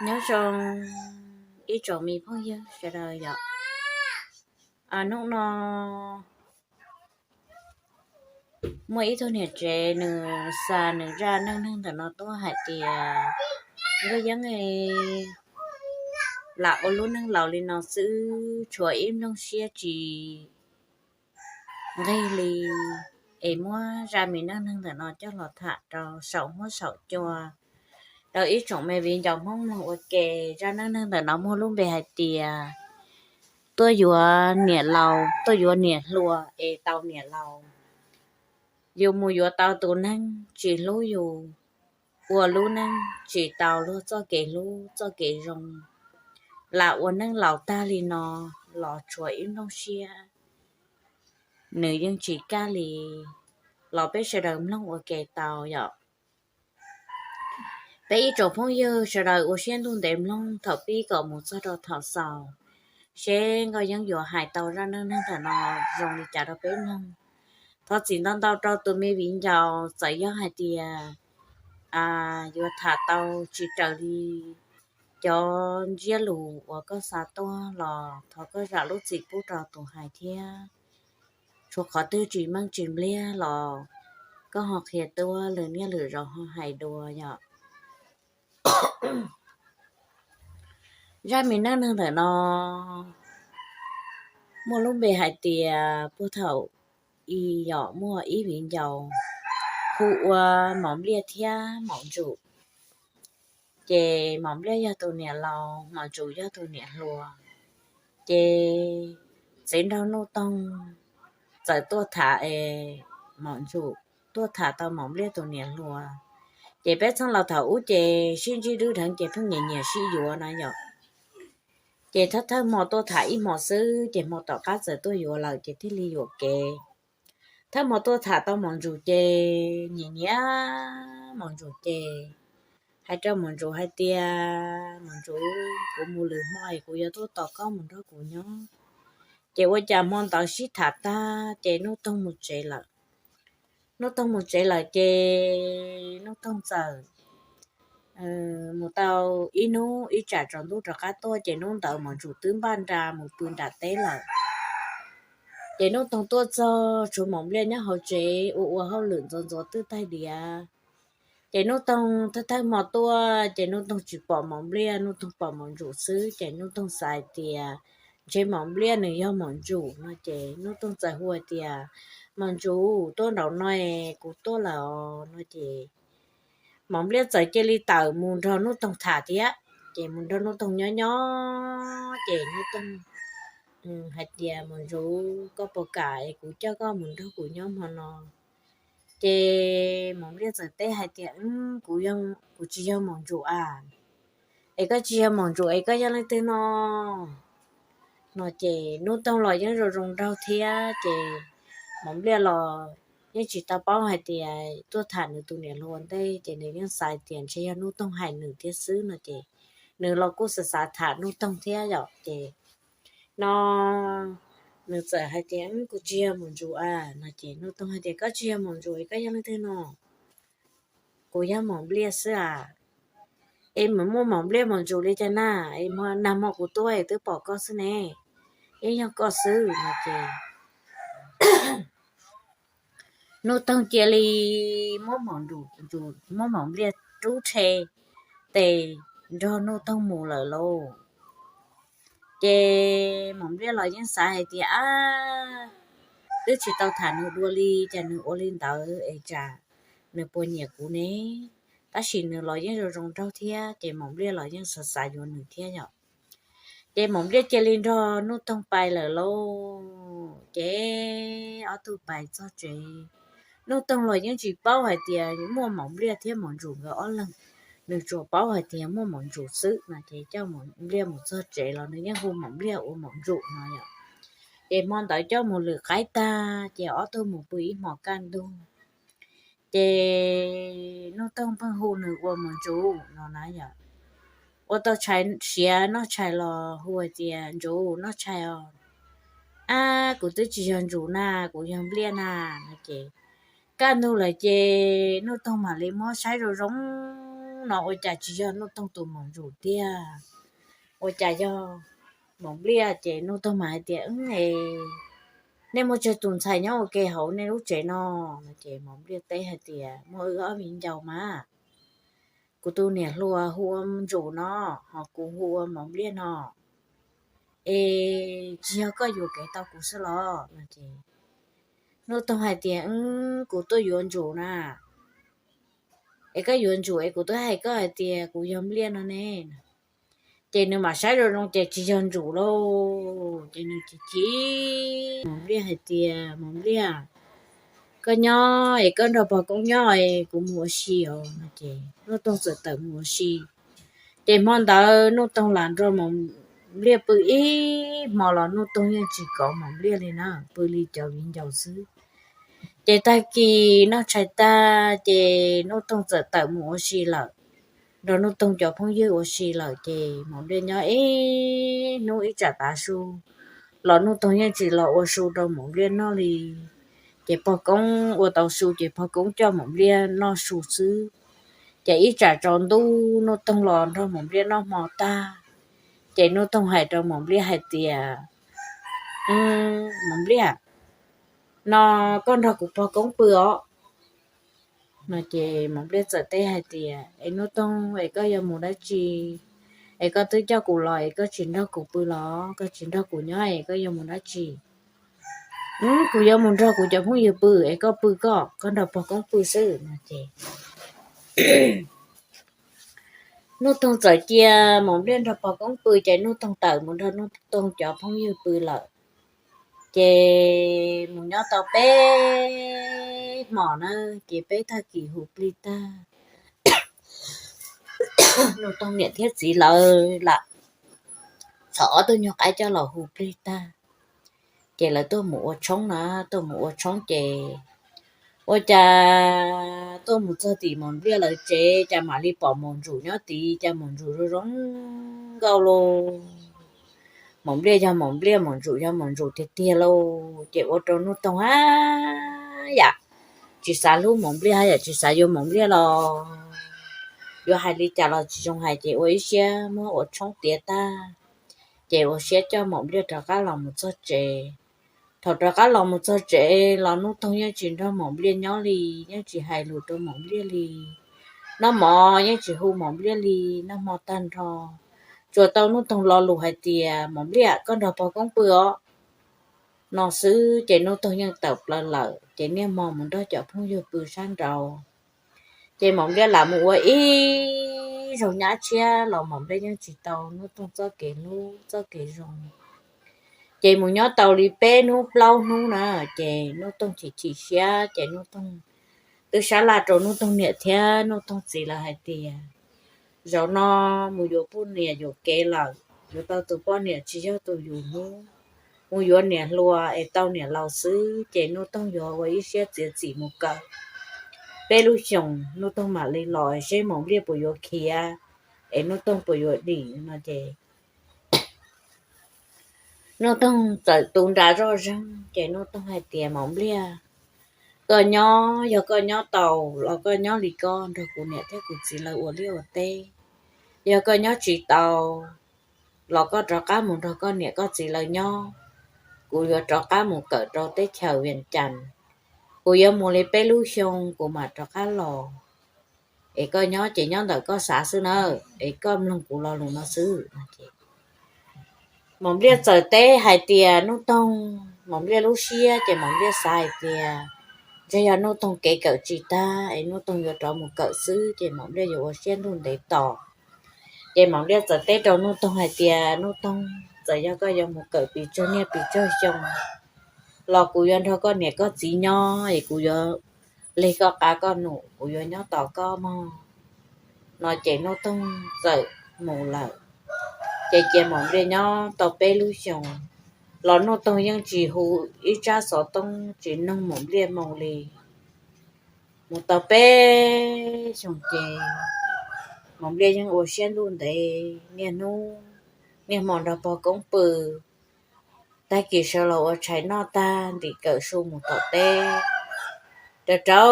Nyob zoo ib tsoom me phooj ywg sawv daws yom. Hnub no muaj ib tug niam tsev nws xa nws zaj neej neeg ntawm no tuaj hais tias, nkauj yeeb, lam ua lub neej laus li no xwb tshuav ib nplooj siab tsis nqig li, es muab zaj me neej neeg ntawm no coj los tham rau saum huab saum cua rau ib tsoom me viv ncaus Hmoob mloog ua ke. Zaj neej neeg ntawm no muaj lub npe hais tias, tuaj yuav niam laus, tuaj yuav niam hluas es tau niam laus. Yus mus yuav tau tus neeg tsis hlub yus, ua lub neej tsis tau luag txoj kev hlub txoj kev zoo, lam ua neej laus tag li no los tshuav ib nplooj siab, nws yeej tsis kaj li. Los peb sawv daws mloog ua ke tau yom. Peb ib tsoom phooj ywg sawv daws ua siab ntuj ntev mloog thaum pib kom mus txog rau thaum xaus, seb nkauj yeeb yuav hais tau zaj neej neeg ntawm no zoo li cas rau peb mloog. Thov txim ntau ntau rau tus me viv ncaus, txawm yog hais tias yuav tham tau tsis raws li cov ntsiab lus uas koj xa tuaj los thov koj zam lub txim pub rau tus hais thiab. Tshuav qhov twg tsis meej tsis npliag los koj ho qhia tuaj, lwm niaj lwm zaus ho hais dua yom. Zaj me neej neeg ntawm no muaj lub npe hais tias, puag thaum ub yom, muaj ib viv ncaus hu ua Maum Npliaj thiab Maum Ntsum. Ces Maum Npliaj yog tus niam laus, Maum Ntsum yog tus niam hluas. Ces txiv nraug Nuj Toog txawm tuaj tham es Maum Ntsum tuaj tham tau Maum Npliaj tus niam hluas. Ces peb txheej laus thaum ub ces sib ntsib dwb dheev ces pheej nyiam nyiam sib yuav na yom. Ces thawj thawj hmo tuaj tham ib hmo xwb ces hmo tom qab txawm tuaj yuav lawm ces thiaj li yuam kev. Thawj hmo tuaj tham tau Maum Ntsum ces nyiam nyiam Maum Ntsum ces hais rau Maum Ntsum hais tias, Maum Ntsum, kuv mus lwm hmo es kuv yuav tuaj tos koj mus nrog kuv nyob. Ces ua cas hmo ntawd sib tham tag ces Nuj Toog mus tsev lawm. Nuj Toog mus tsev lawm ces Nuj Toog txawm mus tau ib hnub ib tsam tsaus ntuj rov qab tuaj ces hnub ntawd Maum Ntsum twb npaj nra mus pw nram teb lawm. Ces Nuj Toog tuaj txog tshuav Maum Npliaj nyob hauv tsev ua ua hauj lwm ntxuav ntxuav twb taig diav. Ces Nuj Toog thawj thawj hmo tuaj ces Nuj Toog tsis pom Maum Npliaj, Nuj Toog pom Maum Ntsum xwb ces Nuj Toog xav hais tias ntshe Maum Npliaj nws yog Maum Ntsum no ces Nuj Toog txawm hu hais tias, Maum Ntsum, tuaj nraum no es kuv tuaj lawm os no ces Maum Npliaj txawm cia li tawm mus nrog Nuj Toog tham thiab. Ces mus nrog Nuj Toog nyob nyob ces Nuj Toog hais tias, Maum Ntsum, koj puas kam es kuv coj koj mus nrog kuv nyob hmo no? Ces Maum Npliaj txawm teb hais tias, Kuv, kuv tsis yog Maum Ntsum a. Es koj tsis yog Maum Ntsum es koj yog leej twg no? No ces Nuj Toog los yeej zoo zoo nraug thiab ces Maum Npliaj los yeej tsis tau paub hais tias tuaj tham nws tus niam hluas ua ntej ces nws yeej xav tias ntshe yog Nuj Toog hais nws thiab xwb no ces nws los kuj xav xav tham Nuj Toog thiab yom ces no nws txawm hais tias, Kuv tsis yog Maum Ntsum a. No ces Nuj Toog hais tias, Koj tsis yog Maum Ntsum es koj yog leej twg no? Kuv yog Maum Npliaj xwb a. Es mas muaj Maum Npliaj Maum Ntsum li cas na? Es nag hmo kuv tuaj es twb pom koj xwb ne. Yeej yog koj xwb no ces Nuj Toog cia li muab Maum Ntsum, muab Maum Npliaj rub rhe tes nrog Nuj Toog mus lawm lauj. Ces Maum Npliaj los yeej xav hais tias, Ab, twb tsis tau tham nws dua li cas nws ua li ntawd es tsam nws puas nyiam kuv ne? Tab sis nws los yeej zoo zoo nraug thiab ces Maum Npliaj los yeej xav xav yuav nws thiab yom. Ces Maum Npliaj cia li nrog Nuj Toog pais lawm lauj. Ces ob tug pais txog tsev, Nuj Toog los yeej tsis paub hais tias muaj Maum Npliaj thiab Maum Ntsum nkawd ob leeg. Nws tsuas paub hais tias muaj Maum Ntsum xwb no ces coj Maum Npliaj mus txog tsev los nws yeej hu Maum Npliaj ua Maum Ntsum no yom. Ces hmo ntawd coj mus lwm qaib tag ces ob tug mus pw ib hmos kaj ntug. Ces Nuj Toog pheej hu nws ua Maum Ntsum no na yom. Ua tau tshais siav noj tshais los hu hais tias, Ntsum, noj tshais os. Ab, kuv twb tsis yog Ntsum na, kuv yog Npliaj na no ces kaj ntug lawm ces Nuj Toog mam li muab saib zoo zoo no ua cas tsis yog Nuj Toog tus maum ntsuj tiag, ua cas yog maum Npliaj? Ces Nuj Toog mas hais tias, Nej muaj tsawg tus ntxhais nyob ua ke hauv nej lub tsev no? Ces maum Npliaj teb hais tias, muaj wb ob viv ncaus mas, kuv tus niam hluas hu ua Ntsuj no, ho kuv hu ua maum Npliaj no, es tsis yog koj yuam kev tau kuv xwb los? Nuj Toog hais tias, kuv tuaj yuav Ntsuj na, es koj yuav Ntsuj es kuv twb hais koj hais tias kuv yog Npliaj no ne. Ces nws mam saib zoo zoo ces tsis yog Ntsuj lauj, ces nws chim chim. Maum Npliaj hais tias, maum Npliaj, koj nyob es koj nrog pog koob nyob es kuv mus ua si os. Ces Nuj Toog txawm tawm mus ua si. Ces hmo ntawd Nuj Toog lam nrog maum Npliaj pw ib hmo los Nuj Toog yeej tsis kov maum Npliaj li na, pw li cov viv ncaus xwb. Ces tag kis noj tshais tag ces Nuj Toog txawm tawm mus ua si lawm, nrog Nuj Toog cov phooj ywg ua si lawm. Ces maum Npliaj nyob ib hnub ib tsam tav su los Nuj Toog yeej tsis los ua su rau maum Npliaj noj li. Ces pog koob ua tau su ces pog koob coj maum Npliaj noj su xwb. Ces ib tsam tsaus ntuj Nuj Toog los nrog maum Npliaj noj hmo tag, ces Nuj Toog hais rau maum Npliaj hais tias, maum Npliaj, no koj nrog kuv pog koob pw os. No ces maum Npliaj txawm teb hais tias, es Nuj Toog, es koj yuav mus dab tsi? Es koj twb coj kuv los es koj tsis nrog kuv pw los? Koj tsis nrog kuv nyob es koj yuav mus dab tsi? Kuv yuav mus nrog kuv cov phooj ywg pw, es koj pw koj, koj nrog pog koob pw xwb. No ces Nuj Toog txawm cia maum Npliaj nrog pog koob pw, ces Nuj Toog tawm mus nrog Nuj Toog cov phooj ywg pw lawm. Ces mus nyob tau peb hmos na, ces peb tag kis hu plig tag, Nuj Toog niam thiab txiv lawv lam txhom ob tug nyuag qaib coj los hu plig tag, ces lawv tuaj mus ua tshoob na, tuaj mus ua tshoob ces ua cas tuaj mus txog tim maum Npliaj lawv tsev cas mam li pom maum Ntsuj nyob tid, cas maum Ntsuj zoo zoo nkauj lauj. Maum Npliaj yog maum Npliaj, maum Ntsuj yog maum Ntsuj tiag tiag lauj. Ces ua rau Nuj Toog hab yam tsis xav hlub maum Npliaj hab yam tsis xav yuav maum Npliaj los yuav hais li cas los tsis zoo hais, ces ua ib siab muab ua tshoob tiav tag, ces ua siab coj maum Npliaj rov qab los mus txog tsev. Thaum rov qab los mus txog tsev los Nuj Toog yeej tsis nrog maum Npliaj nyob li, yeej tsis hais lus rau maum Npliaj li, noj mov yeej tsis hu maum Npliaj li, noj hmo tag nrho tsuas tau Nuj Toog lo lus hais tias, maum Npliaj, koj nrog pog koob pw os, no xwb. Ces Nuj Toog yeej tawm plaws lawm, ces niaj hmo mus nrog cov phooj ywg pw sab nraud. Ces maum Npliaj lam mus ua ib zaug nyab tshiab los maum Npliaj yeej tsis tau Nuj Toog txoj kev hlub txoj kev zoo. Ces mus nyob tau li peb hnub plaub hnub na, ces Nuj Toog chim chim siab, ces Nuj Toog twb sab laj rau Nuj Toog niam thiab Nuj Toog txiv lawv hais tias, zaum no mus yuav poj niam yuam kev lawm, yuav tau tus poj niam tsis yog tus yus hlub, mus yuav niam hluas es tau niam laus xwb. Ces Nuj Toog yuav ua ib siab txiav txim mus kawm peb lub xyoos, Nuj Toog mam li los seb maum Npliaj puas yuav khiav, es Nuj Toog puas yuav dim no. Ces Nuj Toog txawm tu nra zoj zeeg, ces Nuj Toog hais tias, maum Npliaj, koj nyob, yog koj nyob tau los koj nyob li koj nrog kuv niam thiab kuv txiv lawv ua liaj ua teb. Yog koj nyob tsis tau los koj rov qab mus nrog koj niam koj txiv lawv nyob. Kuv yuav rov qab mus kawm rau teb chaws Vias Cas. Kuv yuav mus li peb lub xyoo kuv mam rov qab los. Es koj nyob ces nyob ntawm koj xav xwb na, es koj mloog kuv lo lus no xwb. Maum Npliaj txawm teb hais tias, Nuj Toog, maum Npliaj lub siab ces maum Npliaj xav hais tias, ntshe yog Nuj Toog kev kawm tsis tag es Nuj Toog yuav rov mus kawm xwb, ces maum Npliaj yuav ua siab ntuj ntev tos. Ces maum Npliaj txawm teb rau Nuj Toog hais tias, Nuj Toog, txawm yog koj yuav mus kawm pes tsawg niaj pes tsawg xyoo los kuv yuav nrog koj niam koj txiv nyob, es kuv yuav leg koj qab koj num, kuv yuav nyob tos koj mog. No ces Nuj Toog txawm mus lawm. Ces cia maum Npliaj nyob tau peb lub xyoos los Nuj Toog yeej tsis hu ib tsab xov tooj, tsis noog maum Npliaj moo li. Mus tau peb xyoos ces maum Npliaj yeej ua siab ntuj ntev niaj hnub niaj hmo nrog pog koob pw. Tag kis sawv los ua tshais noj tag ntim kawm su mus tom teb, rau rau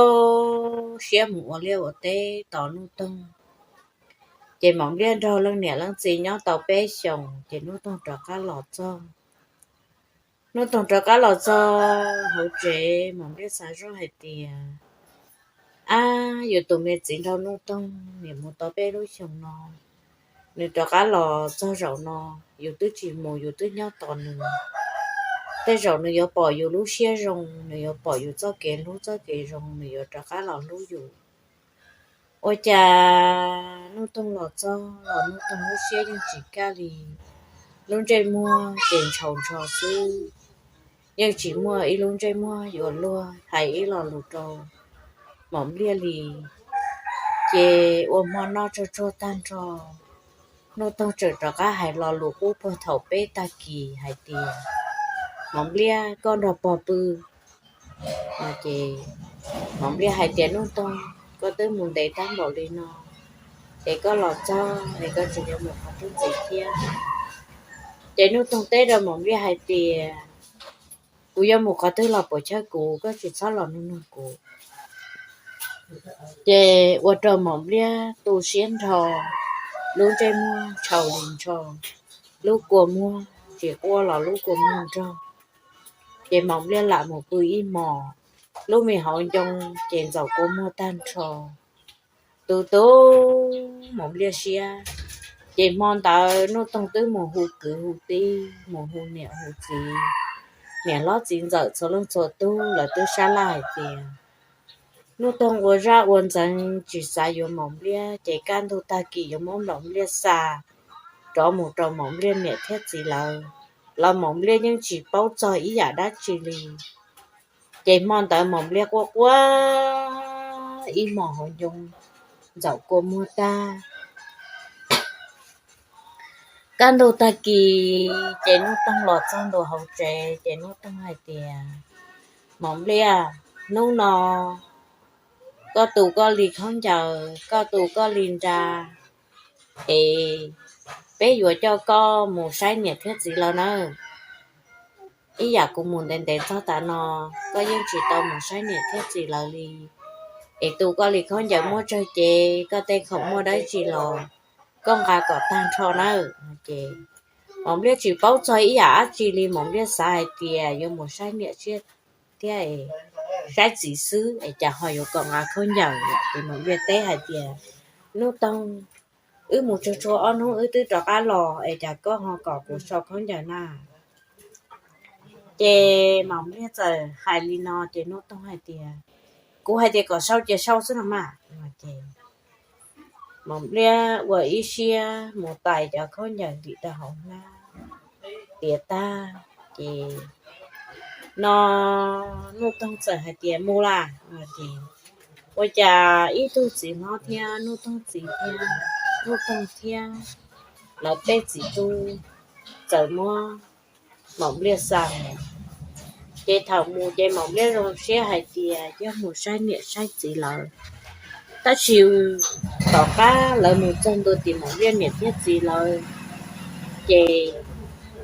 siab mus ua liaj ua teb tos Nuj Toog. Ces Maum Npliaj nrog leej niam leej txiv nyob tau peb xyoos ces Nuj Toog rov qab los txog. Nuj Toog rov qab los txog hauv tsev, Maum Npliaj xav zoj hais tias, ab, yus tus me txiv nrog Nuj Toog niam mus tau peb lub xyoos no, nws rov qab los txog zaum no, yus twb tsis mus, yus twb nyob tos nws. Tej zaum nws yuav pom yus lub siab zoo, nws yuav pom yus txoj kev hlub txoj kev zoo, nws yuav rov qab los hlub yus. Ua cas Nuj Toog los txog los Nuj Toog lub siab yeej tsis kaj li, lub ntsej muag ces ntshaus ntsho xwb, yeej tsis muaj ib lub ntsej muag yuav luag hais ib lo lus rau Maum Npliaj li. Ces ua hmo noj tsuag tsuag tag nrho, Nuj Toog tseem rov qab hais lo lus qub puag thaum peb tag kis hais tias, Maum Npliaj, koj nrog pog pw. Ces Maum Npliaj hais tias, Nuj Toog, koj twb mus ntev tag npaum li no, es koj los txog es koj tseem yuav mus qhov twg ntxiv thiab? Ces Nuj Toog teb rau Maum Npliaj hais tias, kuv yuav mus qhov twg los puas chawj kuv, koj tsis txhob los nug nug kuv. Ces ua rau Maum Npliaj tu siab nrho, lub ntsej muag ntshaus li ntsho, lub kua muag tsis quaj los lub kua muag nrog. Ces Maum Npliaj lam mus pw ib hmos, lub me hauv ncoo ces ntxaum kua muag tag nrho. Tu tu Maum Npliaj siab. Ces hmo ntawd Nuj Toog twb mus hu kwv hu tij, mus hu niam hu txiv, niam hlob txiv ntxawm txhua leej txhua tug lawv twb sab laj hais tias, Nuj Toog ua zaj ua ntxeev tsis xav yuav Maum Npliaj, ces kaj ntug tag kis yuav muab Maum Npliaj xa rov mus rau Maum Npliaj niam thiab txiv lawv, los Maum Npliaj yeej tsis paub txog ib yam dab tsi li. Ces hmo ntawd Maum Npliaj quaj quaj ib hmos hauv ncoo, ntxaum kua muag tag. Kaj ntug tag kis ces Nuj Toog los txog ntua hauv tsev ces Nuj Toog hais tias, Maum Npliaj, hnub no koj tu koj li khaub ncaws, koj tu koj li nra, es peb yuav coj koj mus saib niam thiab txiv lawv nawb. Ib yam kuv mus ntev ntev txog tav no, koj yeej tsis tau mus saib niam thiab txiv lawv li. Es tu koj li khaub ncaws muaj tsawg ces koj tej khoom muaj dab tsi los koj nqa kom tag nrho nawb. Ces Maum Npliaj tsis paub txog ib yam dab tsi li, Maum Npliaj xav hais tias yuav mus saib niam thiab saib txiv xwb es cas ho yuav kom nqa khaub ncaws. Ces Maum Npliaj teb hais tias, Nuj Toog, wb mus tsuag tsuag ob hnub wb twb rov qab los es cas koj ho kom kuv so khaub ncaws na? Ces Maum Npliaj txawm hais li no ces Nuj Toog hais tias, kuv hais tias kom sau ces sau xwb no mas. Ces Maum Npliaj ua ib siab mus tais cov khaub ncaws ntim rau hauv hlab tiav tag, ces no Nuj Toog txawm hais tias, mus lawm. Ces ua cas ib tug txiv hlob thiab Nuj Toog txiv thiab Nuj Toog thiab lawv peb txiv tub txawm muab Maum Npliaj xa mus. Ces thaum mus ces Maum Npliaj zoo siab hais tias yog mus saib niam saib txiv lawv. Tab sis tom qab lawv mus txog ntua tim Maum Npliaj niam thiab txiv lawv, ces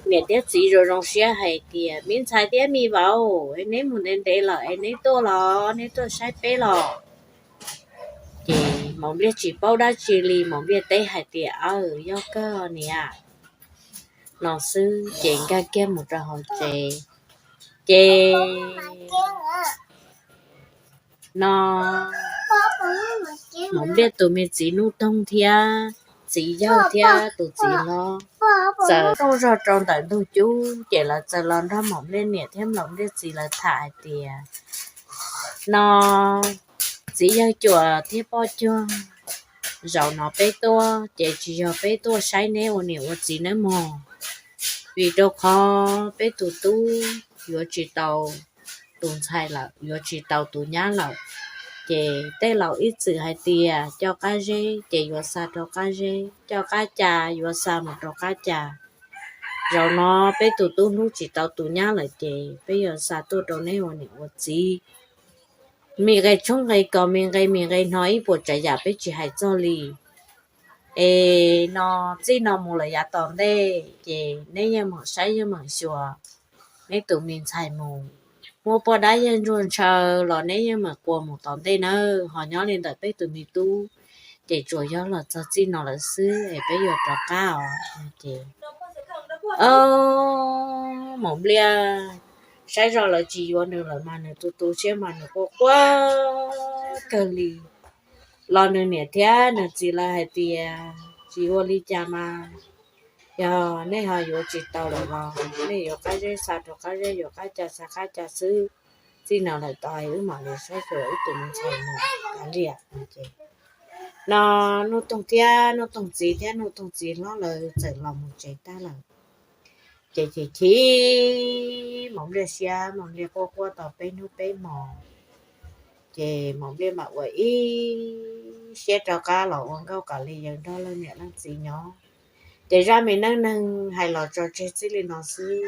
niam thiab txiv zoo zoo siab hais tias, me ntxhais thiab me vauv, neb mus ntev ntev lawm es neb tuaj los neb tuaj saib peb los? Ces Maum Npliaj tsis paub dab tsi li, Maum Npliaj teb hais tias, aw, yog kawg niam, no xwb ces nkag kiag mus rau hauv tsev. Ces no Maum Npliaj tus me txiv Nuj Toog thiab txiv yawg thiab tus txiv hlob txawm rooj zog rau ntawm ntug cub, ces lawv txawm los nrog Maum Npliaj niam thiab Maum Npliaj txiv lawv tham hais tias, no txiv yawg Cuam thiab poj cuag, zaum no peb tuaj ces tsis yog peb tuaj saib neb ua niam ua txiv nawb mog, vim rau qhov peb tus tub yuav tsis tau tus ntxhais lawm, yuav tsis tau tus nyab lawm. Ces tej laus ib txwm hais tias coj qab zeb ces yuav xa rau qab zeb, coj qab ca yuav xa mus rau qab ca. Zaum no peb tus tub hlub tsis tau tus nyab lawm ces peb yuav xa tuaj rau neb ua niam ua txiv. Me nqe tshoob nqe kos, me nqe mis nqe hno, ib puas tsav yam peb tsis hais txog li. Es no txij no mus lawm yav tom ntej ces neb yeej meem saib yeej meem xyuas neb tus me ntxhais mus. Muaj poj dab yawg ntsuag ntshaw los neb yeej meem qua mus tom ntej nawb. Ho nyob li ntawm peb tus me tub ces tsuas yog los txog txij no lawm xwb es peb yuav rov qab os. Ces Maum Npliaj saib zoj lawv tsis yuav nws lawm mas nws tu tu siab mas nws quaj quaj kawg li. Los nws niam thiab nws txiv lawv hais tias tsis ua li cas mas, yog nej ho yuav tsis tau lawm los nej yuav qab zeb xa rau qab zeb, yuav qab ca xa qab ca xwb. Txij no lawm tod wb mam li saib xyuas wb tus me ntxhais mus kav liam. Ces no Nuj Toog thiab Nuj Toog txiv thiab Nuj Toog txiv hlob lawv txawm los mus tsev tag lawm. Ces chim chim Maum Npliaj siab, Maum Npliaj quaj quaj tau peb hnub peb hmos, ces Maum Npliaj mam ua ib siab rov qab los ua nkauj kom li yawg nrog leej niam leej txiv nyob. Ces zaj me neej neeg hais los tso tseg txij li no xwb.